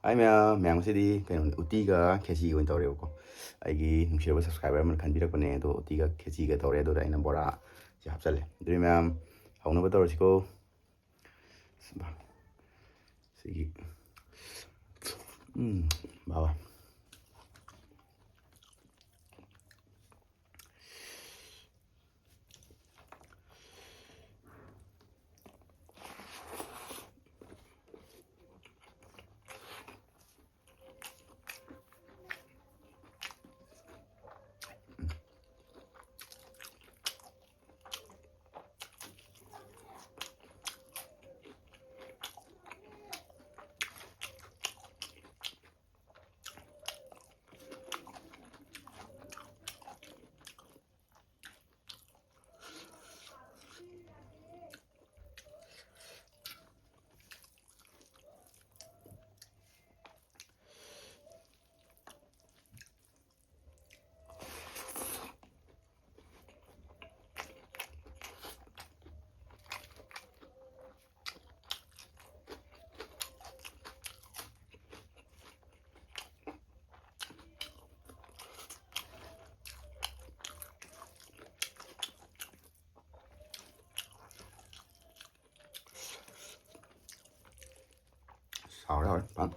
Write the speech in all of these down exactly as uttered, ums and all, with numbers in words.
ꯍꯥꯏ ꯃꯌꯥꯝ, ꯃꯌꯥꯝ ꯉꯁꯤꯗꯤ ꯀꯩꯅꯣ, ꯎꯇꯤꯒ ꯈꯦꯆꯤꯒ ꯑꯣꯏꯅ ꯇꯧꯔꯦꯕꯀꯣ꯫ ꯑꯩꯒꯤ ꯅꯨꯡꯁꯤꯔꯕ subscriber ꯑꯃꯅ ꯈꯟꯕꯤꯔꯛꯄꯅꯦ, ꯑꯗꯣ ꯎꯇꯤꯒ ꯈꯦꯆꯤꯒ ꯇꯧꯔꯦ꯫ ꯑꯗꯨꯗ ꯑꯩꯅ ꯕꯣꯔꯥꯁꯦ ꯍꯥꯞꯆꯜꯂꯦ꯫ ꯑꯗꯨꯗꯤ ꯃꯌꯥꯝ, ꯍꯧꯅꯕ ꯇꯧꯔꯁꯤꯀꯣ꯫ ꯁꯤꯒꯤ, ꯎꯝ, ꯕꯥꯕꯥ꯫ ꯍꯥꯎꯔꯦ, ꯍꯥꯎꯔꯦ, ꯐꯖꯅ꯫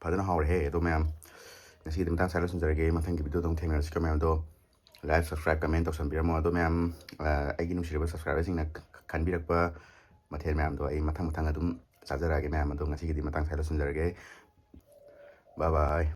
ꯐꯖꯅ ꯍꯥꯎꯔꯦꯍꯦ꯫ ꯑꯗꯣ ꯃꯌꯥꯝ, ꯉꯁꯤꯒꯤꯗꯤ ꯃꯇꯥꯡ ꯁ꯭ꯋꯥꯏꯗ ꯂꯣꯏꯁꯤꯟꯖꯔꯒꯦ꯫ ꯃꯊꯪꯒꯤ video ꯗ ꯑꯃꯨꯛ ꯊꯦꯡꯅꯔꯁꯤꯀꯣ ꯃꯌꯥꯝ꯫ ꯑꯗꯣ like, subscribe, comment ꯇꯧꯁꯟꯕꯤꯔꯝꯃꯣ꯫ ꯑꯗꯣ ꯃꯌꯥꯝ, ꯑ, ꯑꯩꯒꯤ ꯅꯨꯡꯁꯤꯔꯕ subscriber ꯁꯤꯡꯅ ꯈ-, ꯈꯟꯕꯤꯔꯛꯄ ꯃꯊꯦꯜ ꯃꯌꯥꯝꯗꯣ ꯑꯩ ꯃꯊꯪ ꯃꯊꯪ ꯑꯗꯨꯝ ꯆꯥꯖꯔꯛꯑꯒꯦ ꯃꯌꯥꯝ꯫ ꯑꯗꯣ ꯉꯁꯤꯒꯤꯗꯤ ꯃꯇꯥꯡ ꯁ꯭ꯋꯥꯏꯗ ꯂꯣꯏꯁꯤꯟꯖꯔꯒꯦ꯫ Bye bye꯫